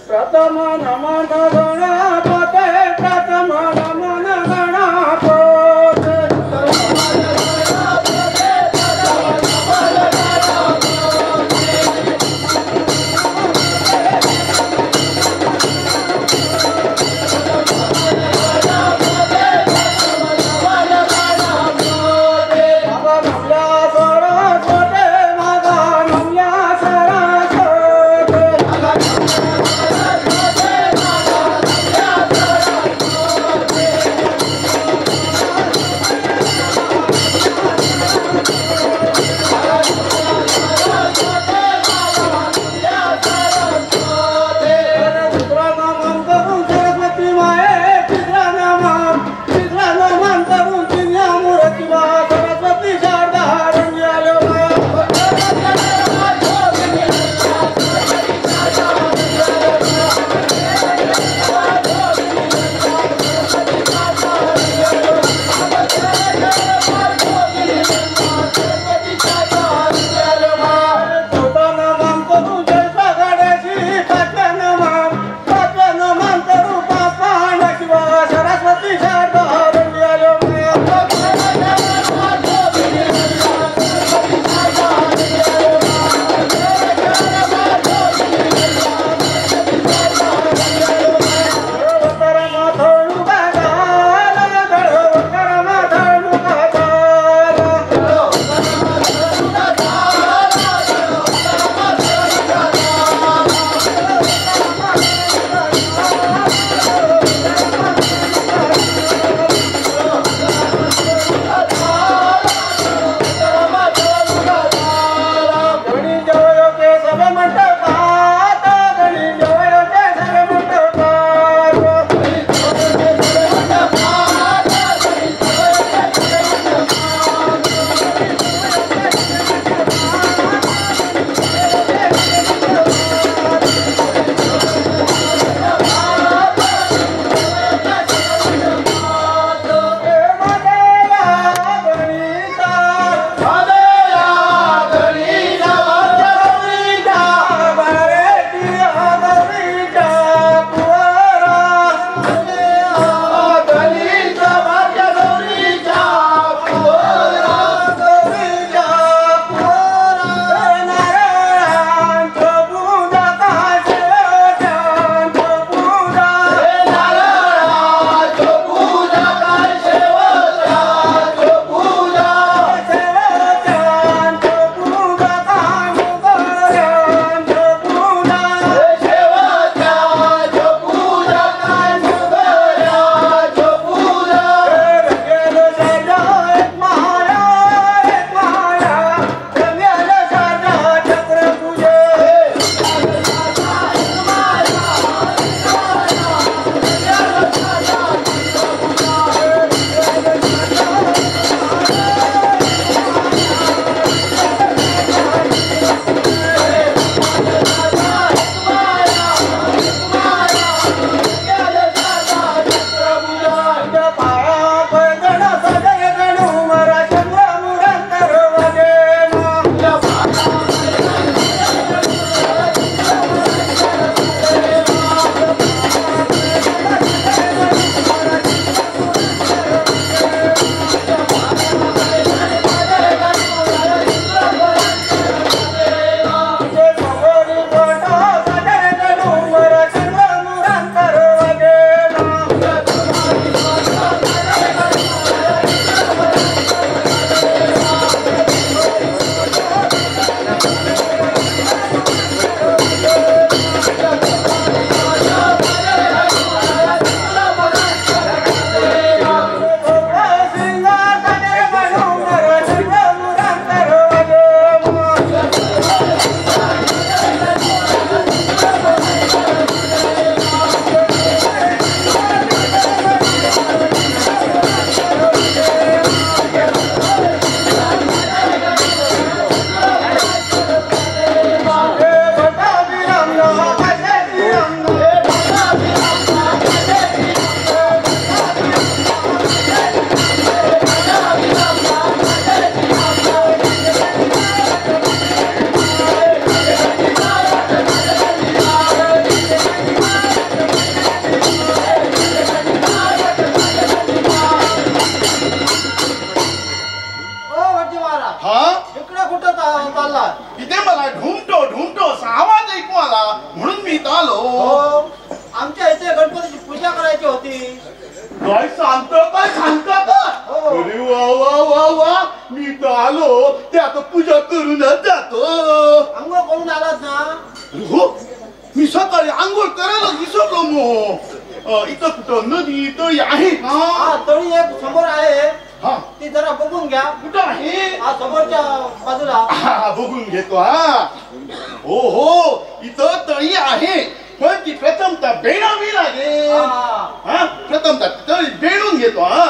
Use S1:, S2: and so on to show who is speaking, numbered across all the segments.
S1: प्रथम नमन गणपते प्रथम नमन गणपते
S2: Thank you.
S1: चालला?
S2: इथे मला ढुमटो ढुमटो असा आवाज ऐकू आला म्हणून मी इथं आलो.
S1: हो, आमच्या इथे गणपतीची पूजा करायची होती.
S2: काय सांगतो काय सांगता का? अरे वा वा वा वा, मी इथं आलो ते आता पूजा करूनच जातो.
S1: आंघोळ करून आलात ना?
S2: हो, मी सकाळी आंघोळ करायला विसरलो. मग इथं कुठं नदी तळी आहे का?
S1: तळी एक समोर आहे, ती जरा बघून घ्या.
S2: कुठं आहे?
S1: समोरच्या बाजूला.
S2: बघून घेतो. हा हो हो, इथं तळी आहे पण ती प्रथमतः बेणावी लागेल. हा, प्रथमतः तळी बेणून घेतो. हा,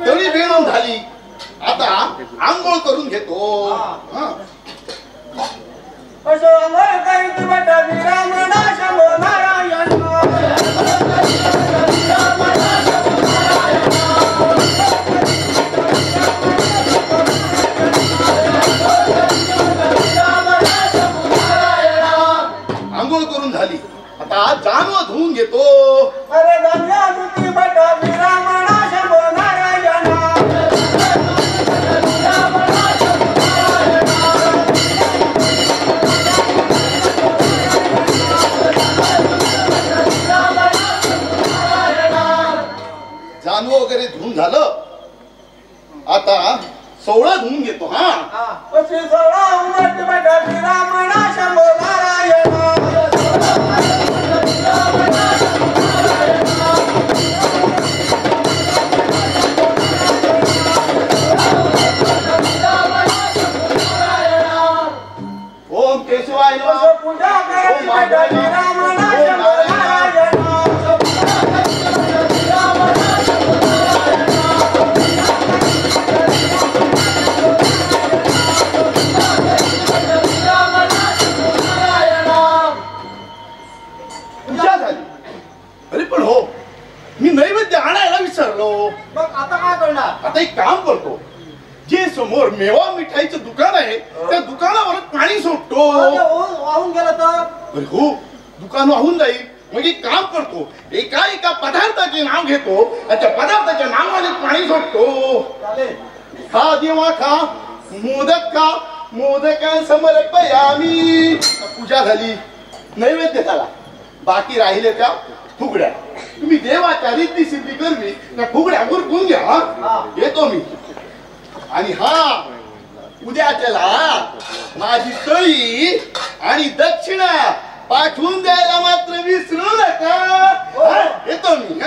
S2: तळी बेणून झाली, आता आंघोळ करून घेतो. हा, आंघोळ करून झाली, आता जानव धुवून घेतो. जानवं वगैरे धुवून झालं, आता सोवळं धुवून घेतो. हा, ओम केशवाय नमः. पूजा झाली. अरे पण हो, मी नैवेद्य आणायला विसरलो.
S1: मग आता काय करणार?
S2: आता एक काम करतो, जे समोर मेवा मिठाईचं दुकान आहे त्या दुकानावर पाणी सोडतो.
S1: वाहून गेलं तर?
S2: अरे हो, दुकान वाहून जाईल. मग एक काम करतो, एका एका पदार्थाचे नाव घेतो आणि त्या पदार्थाच्या नावाने पाणी सोडतो. खा देवा खा, मोदक खा, मोदकां समर्पयामी. पूजा झाली, नैवेद्य झाला, बाकी राहिले त्या फुगड्या. तुम्ही देवाच्या रिद्धी सिद्धी करवी त्या फुगड्या उरकून घ्या. येतो मी. आणि हा, उद्याच्याला माझी तळी आणि दक्षिणा पाठवून द्यायला मात्र विसरू नका. येतो मी.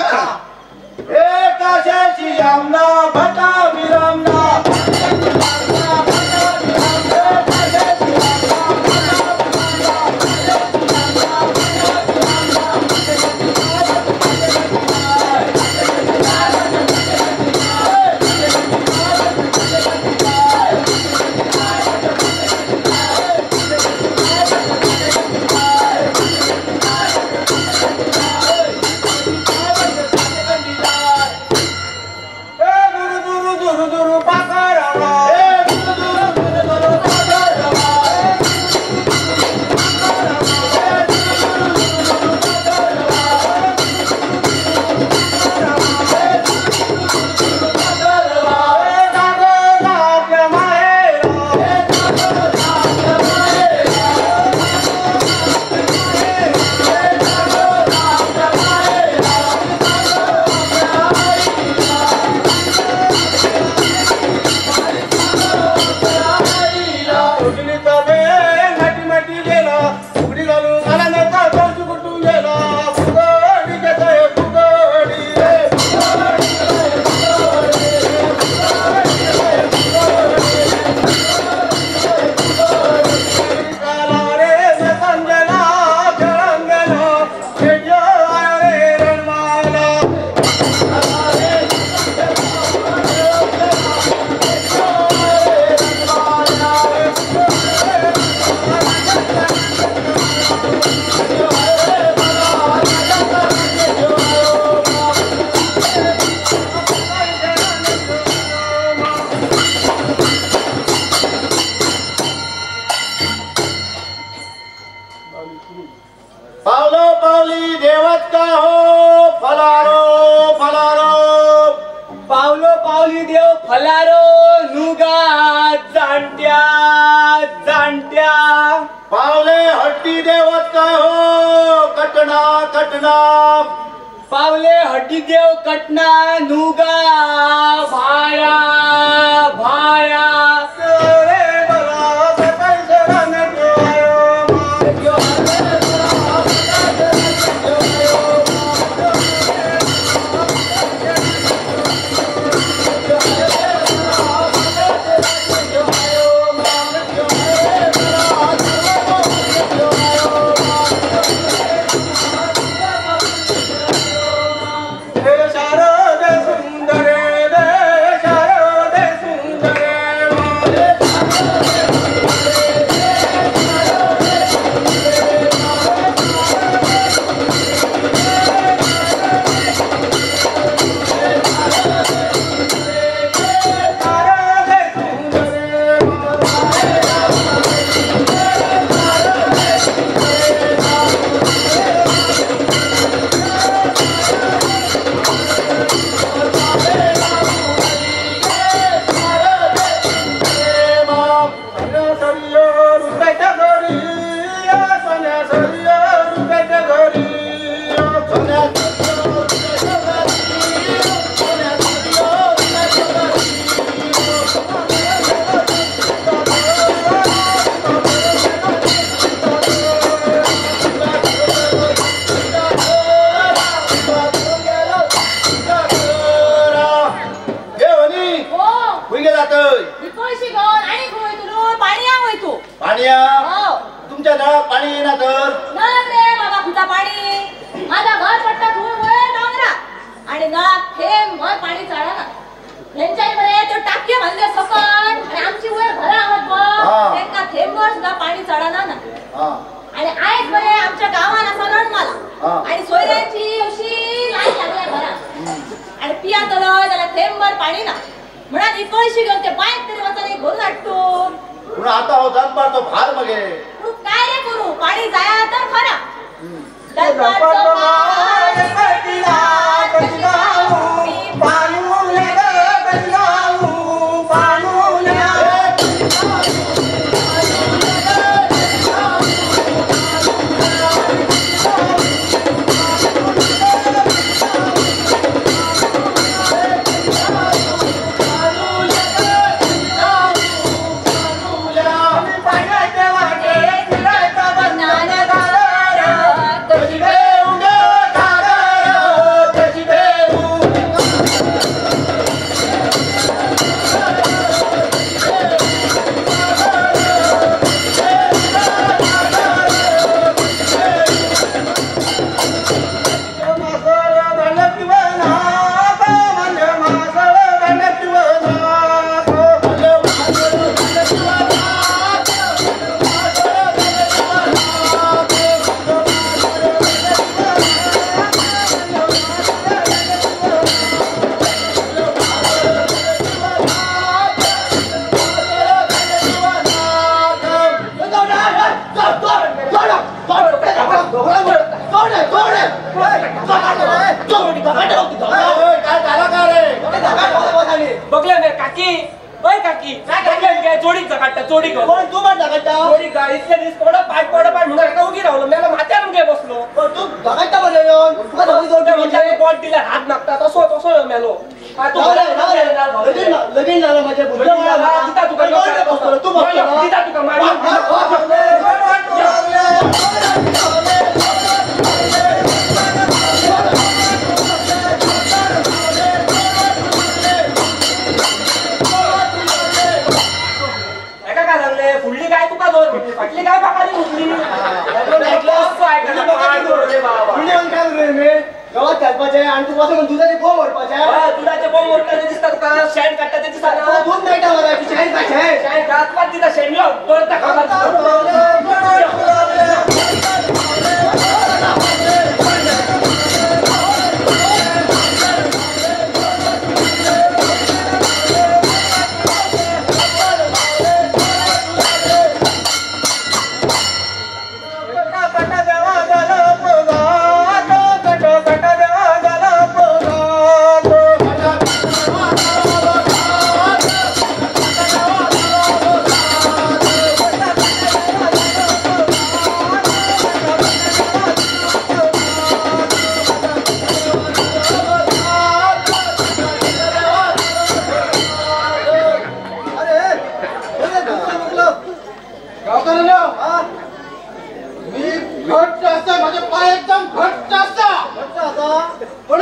S1: दुरु दुरु पाकरावा.
S2: कटना
S1: पावले हड्डी देव कटना नुगा भाया भाया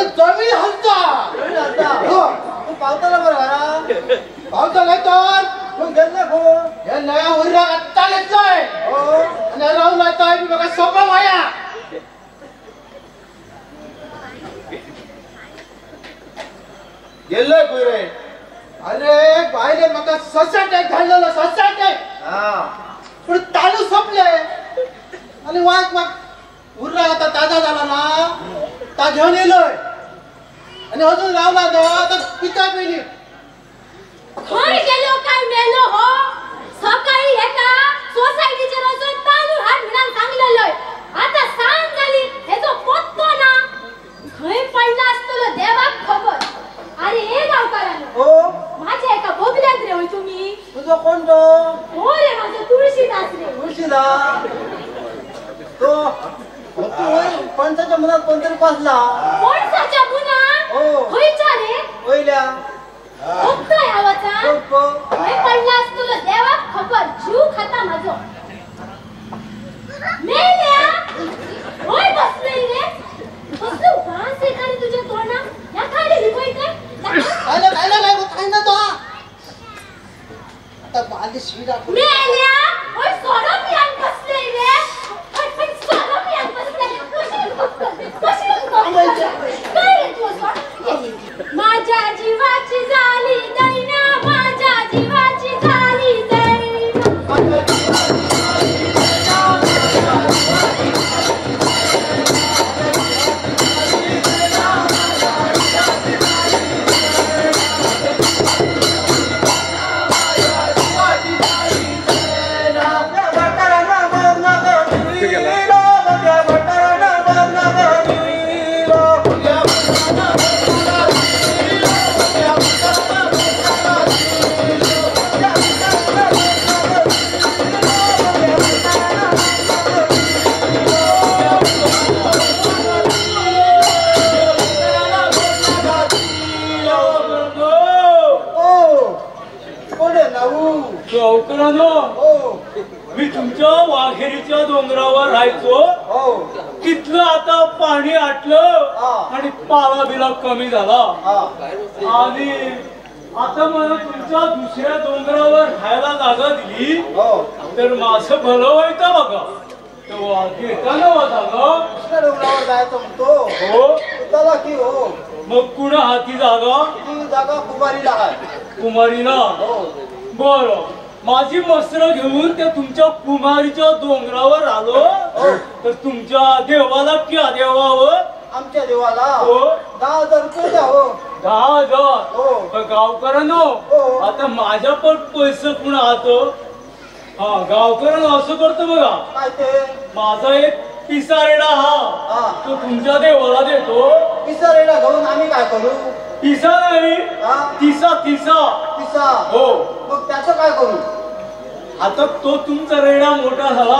S1: पण जमीन हलता. जमीन हलता. हो तू पावताला बरं घरा. पावताला तर मग गेलं खो. हे नया उर्रा आत्ता घेतलाय. हो आणि राहून आता मी बघा सोपा माया. गेलोय कुरे. अरे बायले मका ससाट एक घाललेलं ससाट एक. हा पण तालू संपले आणि वाघ वाघ उरला आता ताजा झाला ना ता घेऊन येलोय आणि अजून रावला ना तर पिता पेली.
S3: खंय गेलो काय मेलो हो. सकाळी एका सोसायटीचे रजो तांदूळ हाड म्हणून सांगलेलोय. आता सांग झाली हेजो पत्तो ना खंय पडला असतलो देवाक खबर. अरे हे गावकारांनो
S1: हो
S3: माझ्या एका बोबल्यात रे होय तुम्ही.
S1: तुझो कोण तो?
S3: हो रे माझो तुळशीदास रे.
S1: तुळशीदास तो पणसाच्या मुनात कोणतरी पासला.
S3: पणसाच्या मुनात?
S1: हो.
S3: खंयच्या रे?
S1: वयल्या.
S3: फक्त ह्या वचा खंय पडला असतलो देवाक खबर. जीव खाता माझो. मेल्या होय बसले रे. कसलो वास येता रे तुझ्या तोंडाक. ह्या काय रे लिपयता?
S1: काय ना काय ना काय ना तो आता बाली शिवी दाखव.
S3: मेल्या होय सोडो पियान बसले रे. होय सोडो पियान बसले. कशी काय रे तू सोड. माझ्या जीवाची झाली दैना. माझ्या जीवाची झाली दैना.
S4: मी तुमच्या वाघेरीच्या डोंगरावर राहायचो. तिथलं आता पाणी आटलं आणि पाला बिला कमी झाला आणि आता मला तुमच्या दुसऱ्या डोंगरावर राहायला जागा दिली तर माझं भलं व्हायचं बघा. घेता ना जागा
S1: दुसऱ्या डोंगरावर जायचं म्हणतो.
S4: हो
S1: चला की हो.
S4: मग कुणा हाती जागा?
S1: ती जागा कुमारीला आहे.
S4: कुमारीला? बरं. माझी मस्त्र घेऊन ते तुमच्या कुमारीच्या डोंगरावर आलो तर तुमच्या देवाला क्या देवावं?
S1: आमच्या देवाला 10,000 रुपये द्या. हो 10,000?
S4: गावकऱ्यांनो आता माझ्या पण पैसे कुणा आत. हा गावकऱ्यांनो असं करतो बघा.
S1: काय ते?
S4: माझा एक पिसा रेडा हा तो तुमच्या देवाला देतो.
S1: पिसा रेडा घेऊन आम्ही काय करू?
S4: पिसा नाही, तिसा. तिसा
S1: तिसा?
S4: हो.
S1: मग त्याचं काय करू?
S4: आता तो तुमचा रेडा मोठा झाला,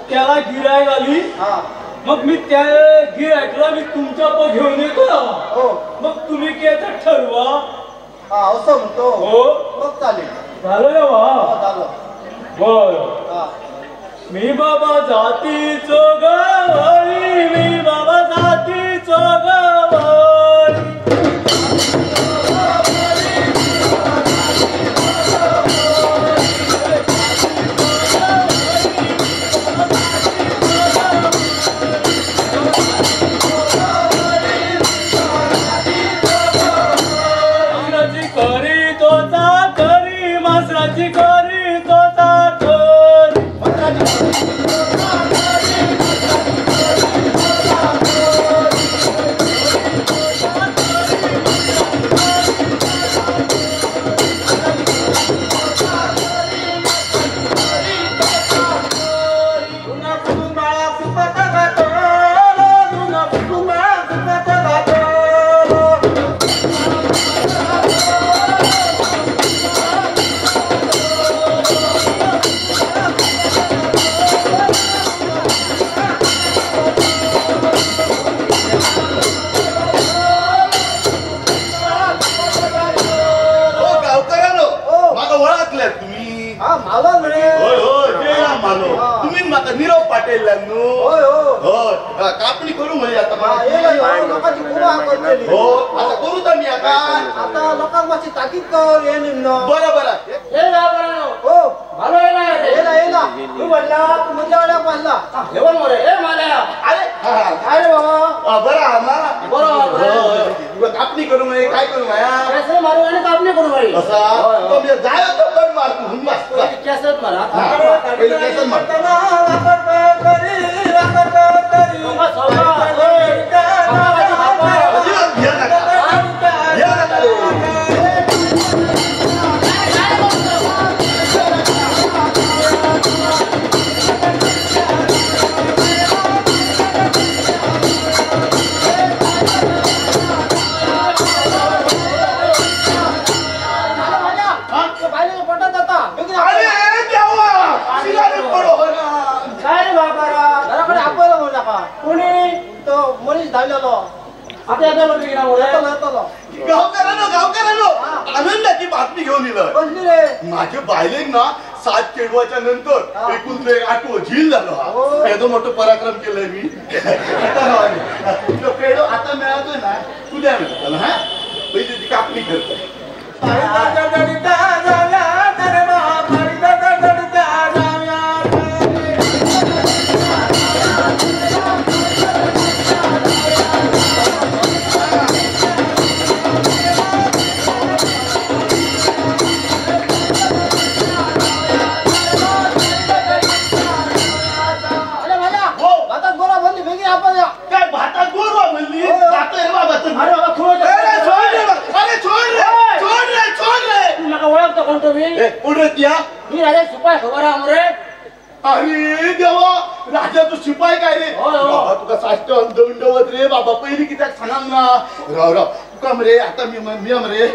S4: त्याला गिराय आली, मग मी त्या गिरायकला मी तुमच्या पण घेऊन येतो ना. मग तुम्ही काय ठरवा.
S1: असं म्हणतो?
S4: हो.
S1: मग चालेल.
S4: झालं ना वा?
S1: झालं.
S4: बर. मी बाबा जातीचो गवळी, मी बाबा जातीचो गवळी. मासराची करी तोचा करी, मासराची करी तोचा करी.
S2: गावकऱ्यांनो, माका ओळखल्यात तुम्ही?
S1: हा, मला
S2: होय होय. मालो तुम्ही म्हाका निरोप पाठयल्ला न्हू. हय कापणी करू म्हणजे आता हो आता करूच आमी आता.
S1: आता लोकांक मातशी ताकीद कर हे निमनो.
S2: बरं बरं
S1: हो येला येला तू म्हणला तू म्हज्या वाड्याक मारला
S4: जेवण मरे ए माल्या.
S2: अरे
S1: काय रे बाबा
S2: बरं हा ना
S4: बरं
S2: तुका कापणी करू म्हणजे काय करू माया
S4: केसर मारू आणि कापणी करू बाई
S2: असा जाय तो पण मार तू बस
S4: केसर मारा
S2: पहिले केसर मार. गावकऱ्यांनो गावकऱ्यांनो आनंदाची बातमी घेऊन दिलं. माझ्या बायलेक ना 7 चेडवाच्या नंतर एकूण एक आठवं झील झालो. हा एवढं मोठं पराक्रम केलंय मी. पेडो आता मिळातोय ना तुझ्या मिळतो हा पहिले ती कापणी करतोय.
S4: मी राजा शिपाय खबर आहे.
S2: अरे देवा राजा तू शिपाय काय रे बाबा तुका साष्ट दंडवत रे बाबा पहिली कित्याक सांगांग ना. राव राव तुका मरे आता मी मरे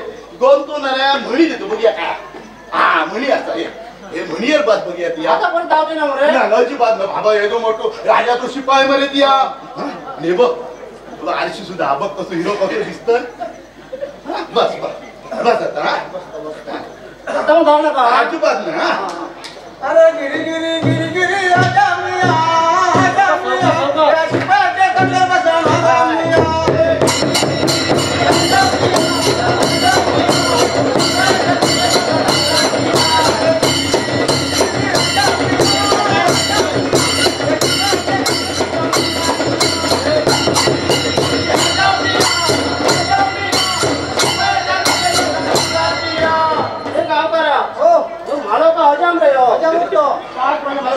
S2: गमतो ना रे म्हणी देतो बघूया काय. हा म्हणी असा हे म्हणीयर बात बघूया ती.
S4: आता कोण धावते ना मरे
S2: ना अजिबात ना बाबा येतो मोठो राजा तू शिपाय मरे ती. आणि बघ तुला आरशी सुद्धा बघ कसं हिरो कसं दिसत. बस बस बस आता अजिबात ना.
S1: अरे गिरी गिरी गिरी गिरी राजा मिया राजा मिया या शिपायाच्या कडे बसा राजा मिया.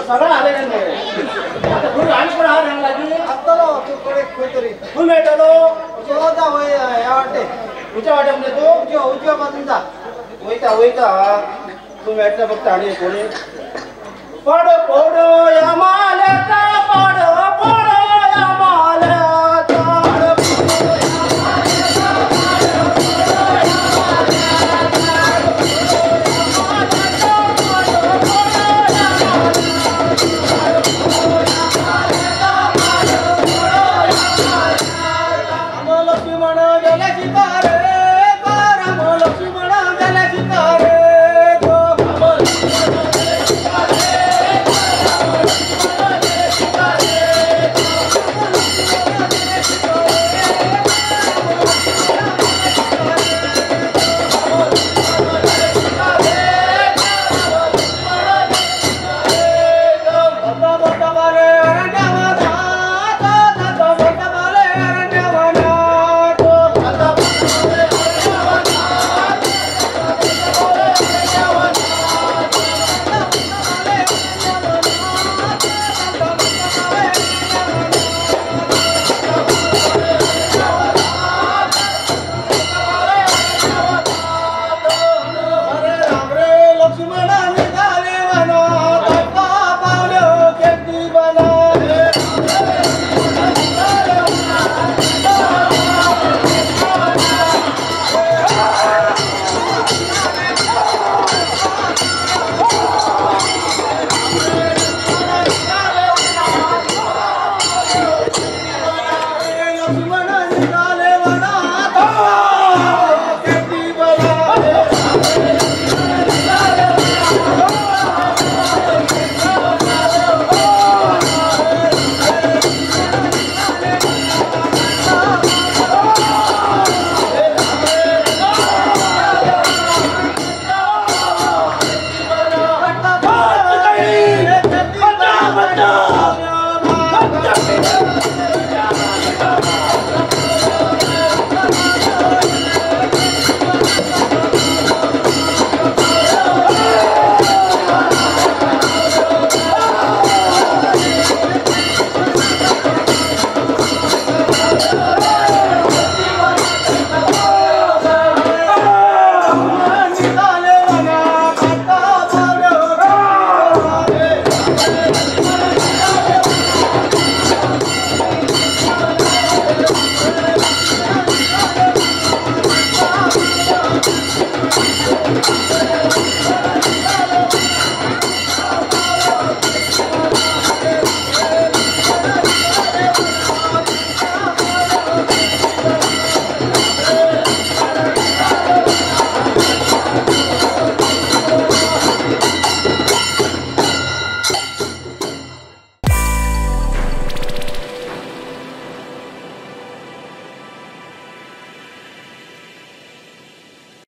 S4: सगळं आले आता गुरु आणि कोण हा रंग लागली
S1: आसतलो तू कडे खंय तरी
S4: तू मेळटलो
S1: वता वय ह्या वाटे
S4: उजव्या वाटे म्हणजे तू
S1: उजव्या उजव्या बाजून जा
S4: वयता वयता तू मेळटलो फक्त आणि कोणी पड पड या माल्याचा पड